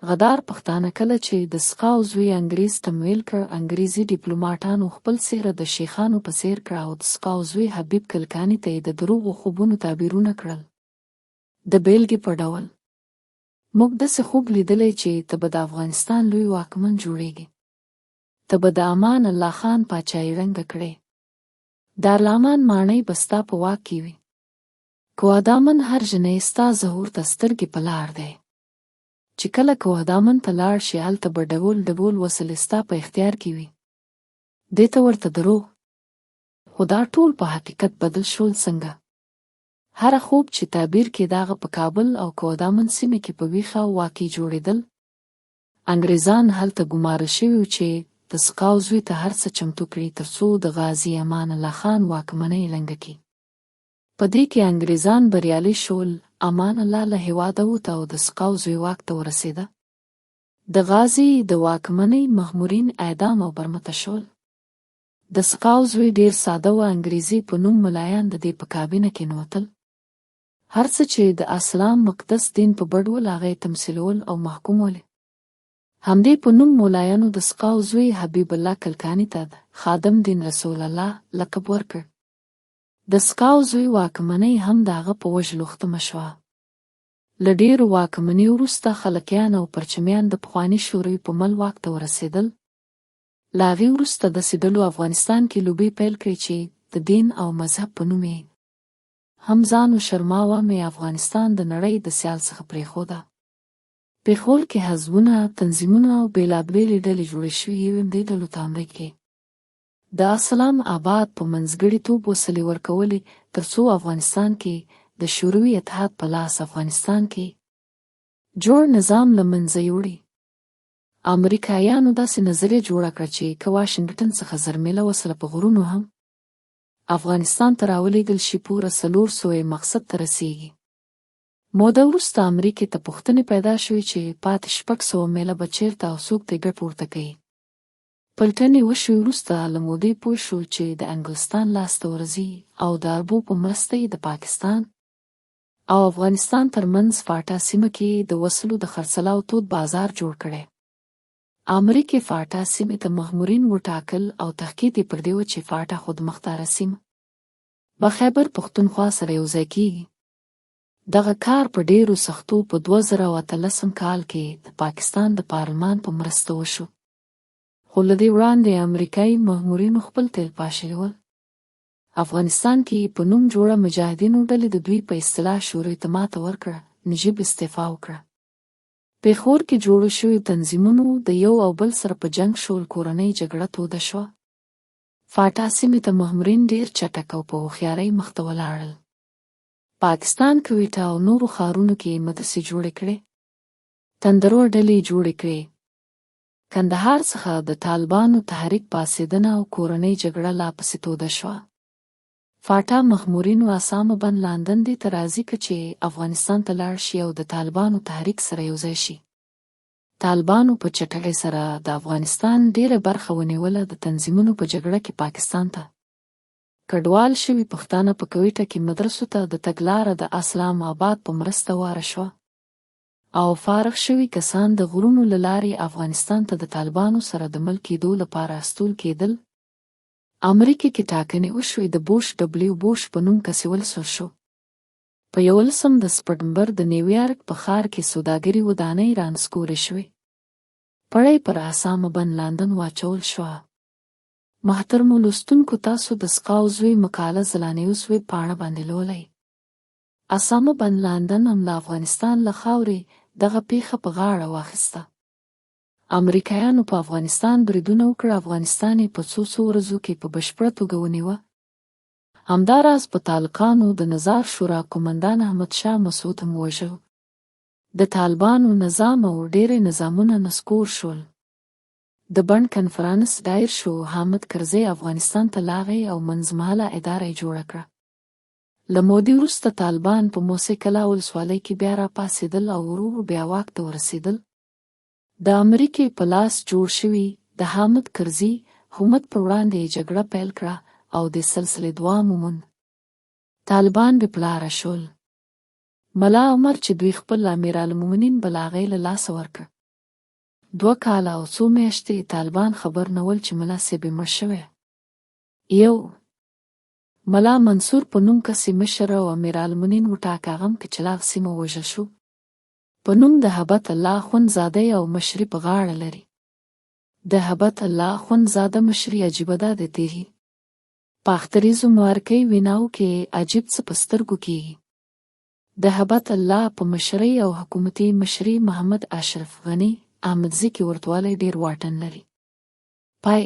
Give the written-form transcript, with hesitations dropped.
غدار پښتانه کله چې د سقاو زوی انګرېز تمویل کړ، انګرېزي ډیپلوماټانو خپل څېره د شیخانو په څېر کړه او د سقاو زوی حبیب کلکاني ته یې د دروغو خوبونو تعبیرونه کړل. د بېلګې په ډول. موږ داسې خوب لیدلی چې ته به د افغانستان لوی واکمن جوړېږې. ته به د امان الله خان پاچاهي ړنګه کړې. دارالامان ماڼۍ به ستا په واک کې وي. کوهدامن هر ژنی ستا ظهور ته سترګې په لار دی. چې کله کوهدامن ته لاړ شې هلته به ډول ډول وسلې ستا په اختیار کې وي. دې ته ورته دروغ. خو دا ټول په حقیقت بدل شول څنګه؟ هره خوب چې تعبیر کېده هغه په کابل او کوهدامن سیمې کې په ویښه او واقعي جوړېدل. انګرېزان هلته ګومارل شوي وو چې د سقاو زوی ته هر څه چمتو کړي تر څو د غازي امان الله خان واکمنۍ ړنګه کړي. په دې کې انګرېزان بریالي شول، امان الله له هېواده ووت او د سقاو زوی واک ته ورسېده. د غازي د واکمنۍ مغمورین اعدام او برمته شول. د سقاو زوی ډېر ساده و، انګرېزي په نوم ملایان د دې په کابینه کې نوتل. هر څه چې د اسلام مقدس دین په بډ ول هغه یې تمثیلول او محکومول. همدې په نوم مولایانو د سقاو زوی حبیب الله کلکاني ته د، خادم دین رسول الله، لقب ورکړ. د سقاو زوی واکمنۍ هم د هغه په وژلو ختمه شوه. له ډېرو واکمنیو وروسته خلقیان او پرچمیان د پخواني شوروي په مل واک ته ورسېدل. له هغې وروسته داسې ډلو افغانستان کې لوبې پیل کړې چې د دین او مذهب په نوم یې هم ځان وشرماوه هم یې افغانستان د نړۍ د سیال څخه پرېښوده. پېښور کې حزبونه، تنظیمونه او بېلابېلې ډلې جوړې شوې یوې دې ډلو ته امریکې د اسلام اباد په منځګړیتوب وسلې ورکولې تر څو افغانستان کې د شوروي اتحاد په لاس افغانستان کې جوړ نظام له منځه یوړي. امریکایانو داسې نظریه جوړه کړه چې که واشنګټن څخه زرمیله وسله په غرونو هم افغانستان ته راولېږل شي پوره 400 یې مقصد ته رسېږي. موده وروسته امریکې ته پوښتنې پیدا شوې چې پاتې 600 میله به چېرته او څوک ترې ګټ پورته کوي؟ پلټنې وشوې وروسته له مودې پوه شو چې د انګلستان لاس ته ورځي او د عربو په مرسته یې د پاکستان او افغانستان تر منځ فاټا سیمه کې د وسلو د خرڅلاو تود بازار جوړ کړی. امریکې فاټا سیمې ته مغمورین وټاکل او تحقیق یې پر دې و چې فاټا خودمختاره سیمه به خیبر پښتونخوا سره یوځای کیږي. دغه کار په ډېرو سختو په 2018 کال کې د پاکستان د پارلمان په مرسته وشو. خو له دې وړاندې امریکایي مغمورینو خپل تېل پاشلي ول. افغانستان کې په نوم جوړه مجاهدینو ډلې د دوی په اصطلاح شوروي ته ماته ورکړه، نجیب استعفا وکړه. پېښور کې جوړو شویو تنظیمونو د یو او بل سره په جنګ شول، کورنۍ جګړه توده شوه. فاټا سیمې ته مغمورین ډېر چټک او په هوښیارۍ مخته ولاړل. پاکستان کویټه او نورو ښارونو کې یې مدرسې جوړې کړې. تندروه ډلې یې جوړې کړې. کندهار څخه د طالبانو تحریک پاڅېدنه او کورنۍ جګړه لا پسې توده شوه. فاټا مخمورینو اسامه بن لاندن دې ته راضي کړ چې افغانستان ته لاړ شي او د طالبانو تحریک سره یوځای شي. طالبانو په چټکۍ سره د افغانستان ډېره برخه ونیوله د تنظیمونو په جګړه کې پاکستان ته کډوال شوي پښتانه په کویټه کې مدرسو ته د تګ لاره د اسلام اباد په مرسته واره شوه او فارغ شوي کسان د غرونو له لارې افغانستان ته د طالبانو سره د مل کېدو لپاره استول کېدل. امریکې کې ټاکنې وشوې د بوش ډبلیو بوش په نوم کس ولسمشر شو. په یولسم د سپټمبر د نیویارک په ښار کې سوداګري ودانۍ رانسکورې شوې. پړه یې پر اسامه بن لاندن واچول شوه. محترمو لوستونکو تاسو د سقاو زوی مقاله ځلانیوز ویب پاڼه باندې لولئ. اسامه بن لاندن هم له افغانستان له خاورې دغه پېښه په غاړه واخیسته. امریکایانو په افغانستان بریدونه وکړه، افغانستان یې په څو څو ورځو کې په بشپړه توګه ونیوه. همداراز په طالقانو د نظار شورا قومندان احمد شاه مسعود هم ووژل. د طالبانو نظام او ډېری نظامونه نسکور شول. د بن کنفرانس دایر شو، حامد کرزی افغانستان ته لاغی او منځمهاله اداره یې جوړه کړه. له مودې وروسته طالبان په موسې کلا ولسوالۍ کې بیا راپاڅېدل او ورو ورو بیا واک ته ورسېدل. د امریکې په لاس جوړ شوي د حامد کرزي حکومت پر وړاندې یې جګړه پیل کړه او دې سلسلې دوام وموند. طالبان بې پلاره شول. ملا عمر چې دوی خپل امیرالمومنین بلاغی له لاسه ورکړ. دوه کاله او څو میاشتې طالبان خبر نه ول چې ملا صیب مړ شوی. یو ملا منصور په نوم کس یې مشر او امیرالمؤمنین وټاکه هغه هم کچلاغ سیمه ووژل شو. په نوم د هبت الله اخوند زاده او مشري په غاړه لري. د هبت الله اخوند زاده مشري عجیبه ده د تیري په اختریزو مبارکۍ ویناوو کې یې عجیب څه په سترګو کیږي. د هبت الله په مشرۍ او حکومتي مشري محمد اشرف غني احمدزي کې ورتوالی ډیر واټن لري. پای.